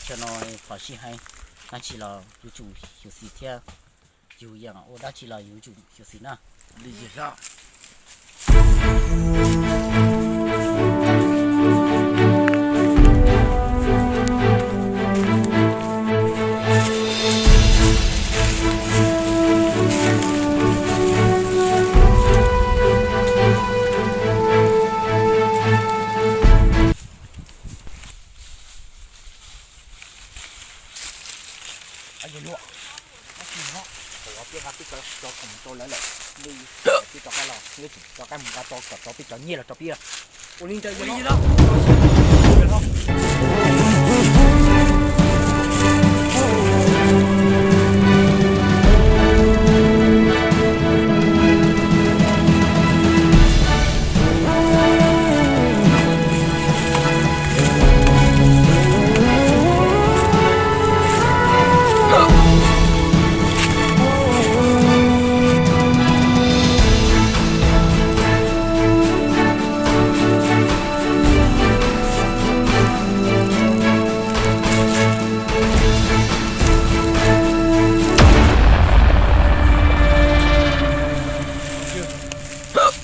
Tam no qhov sij hawm dab tsi los yuav tsum xyuam xim thiab, yus yeem ua dab tsi los yuav tsum xyuam xim na. Thaum peb nqa peb cov khoom rau lawv lawm, peb rov qab los, rov qab mus nqa tau kom rau peb cov nyiaj los rau peb. Ua li ntawd.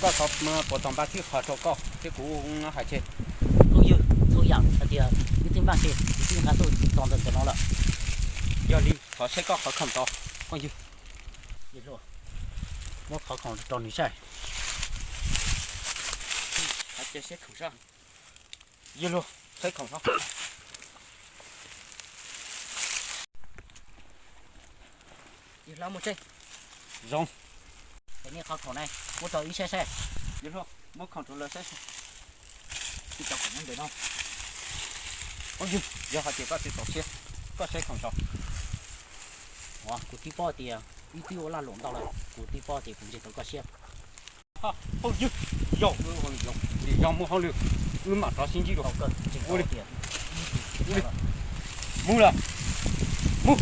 Koj thov puas tau npaj txhib qhov rau koj thiab kuv hais tseg. Phooj ywg, txhua yam hais tias wb twb npaj tseg, wb twb nqa tuaj txog ntawm ntawm no lawm. Yog li thov saib koj qhov khoom tau, phooj ywg. Muab qhov khoom rau nws saib. Yog luag saib khoom no. Yog luag muab tseg. Zoo. Ces nej qhov khoom ne, muab rau wb saib saib. Yog luag muab khoom rau lawv saib saib. Ib cov khoom nyob ntawm no. Phooj ywg, yog hais tias koj tsis txaus siab, koj saib khoom tso. Kuv twb paub tias wb twb ua lag luam ntau lawm, kuv twb paub tias kuv ntseg tau koj siab. Phooj ywg, yog wb ua zoo, yog muaj hauj lwm, wb mam rov sib ntsib dua. Ua li, mus lawm, mus.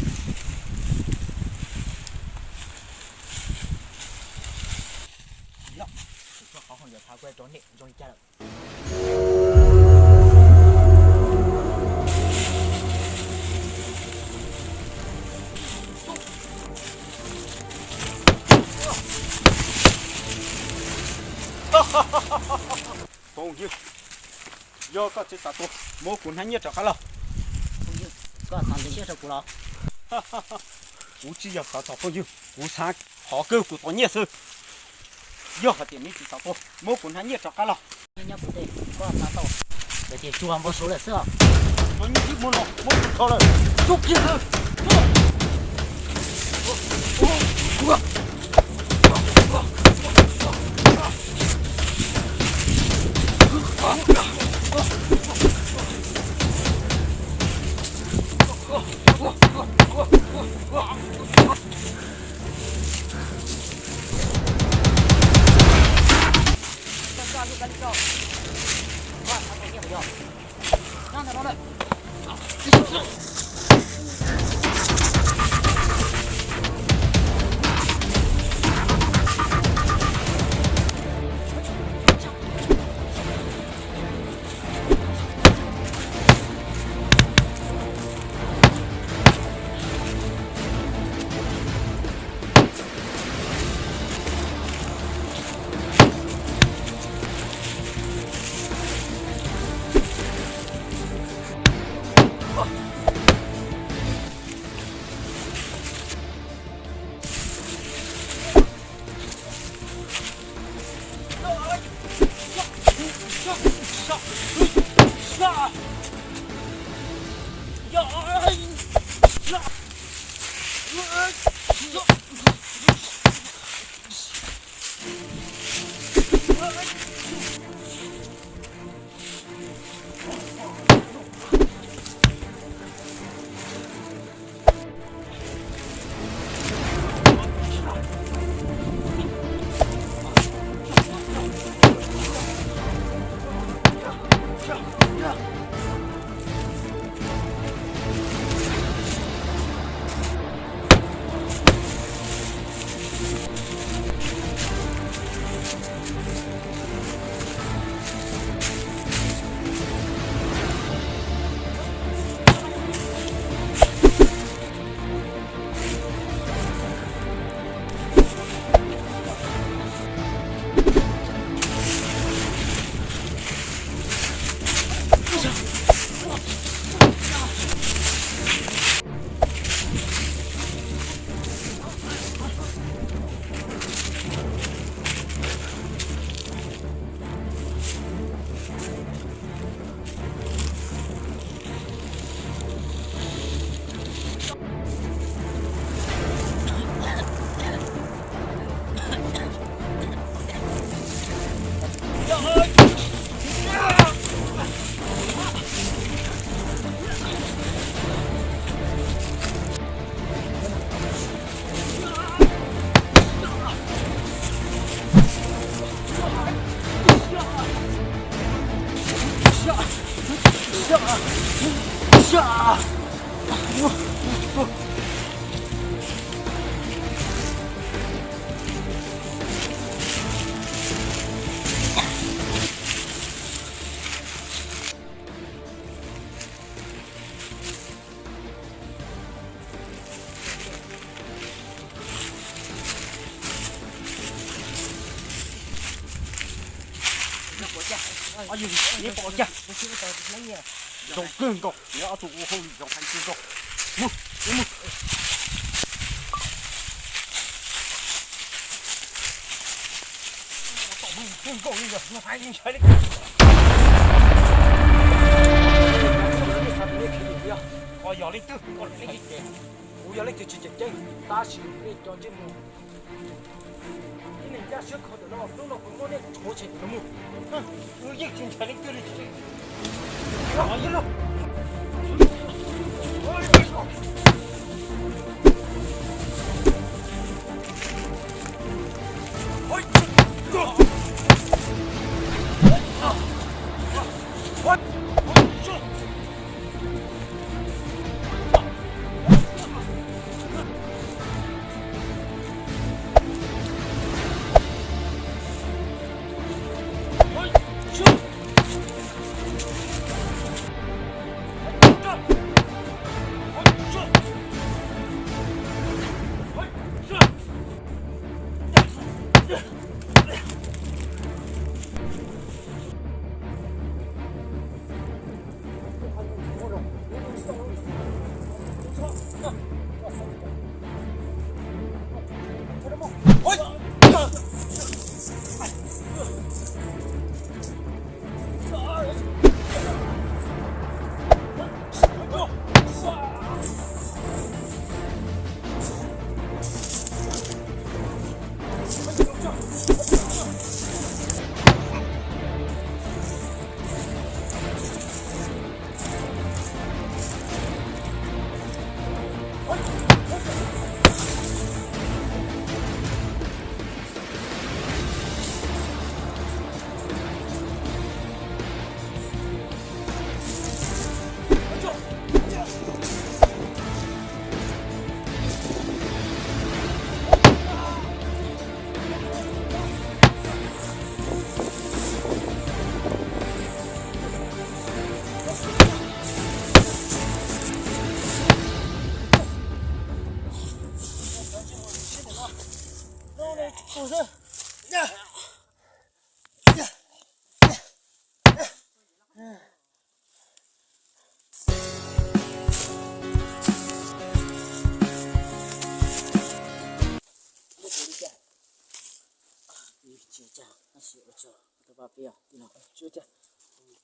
Phooj ywg, yog koj tsis xav tuag, muab kuv hnab nyiaj rov qab los. Koj xav ntxeev siab rau kuv los? Kuv tsis yog xav txog phooj ywg, kuv xav qhov kawg kuv tau nyiaj xwb. Yog hais tias neb tsis xav tuag, muab kuv hnab nyiaj rov qab los. Nyob kuv tej, koj xav tau, tias tsuag npau suav lawm xwb os. Cov nyiaj tib muag no muab kuv rho lawm, tsuj kiag lawm. Neb pom cas? Zoo kawg nkaus, neb ob tug ua hauj lwm zoo heev kawg nkaus. Mus, mus. Tom mus kawg nkaus li os, mus hais ntshai li. Kuv yog leej twg, kuv yog leej twg tsis tseem ceeb, tab sis nej cov ntsej muag, ib leeg ncaj siab kho ntawm no, hnub no kuv muab nej rhuav tshem ntawm no mus. Wb yeej tsis ntshai leej twg li.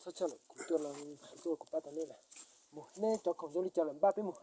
Txhob txhawj lawm, kuv tuaj los tuaj kuv pab tau neb lawm. Mus, neb cov khoom zoo li cas lawm npaj peb mus.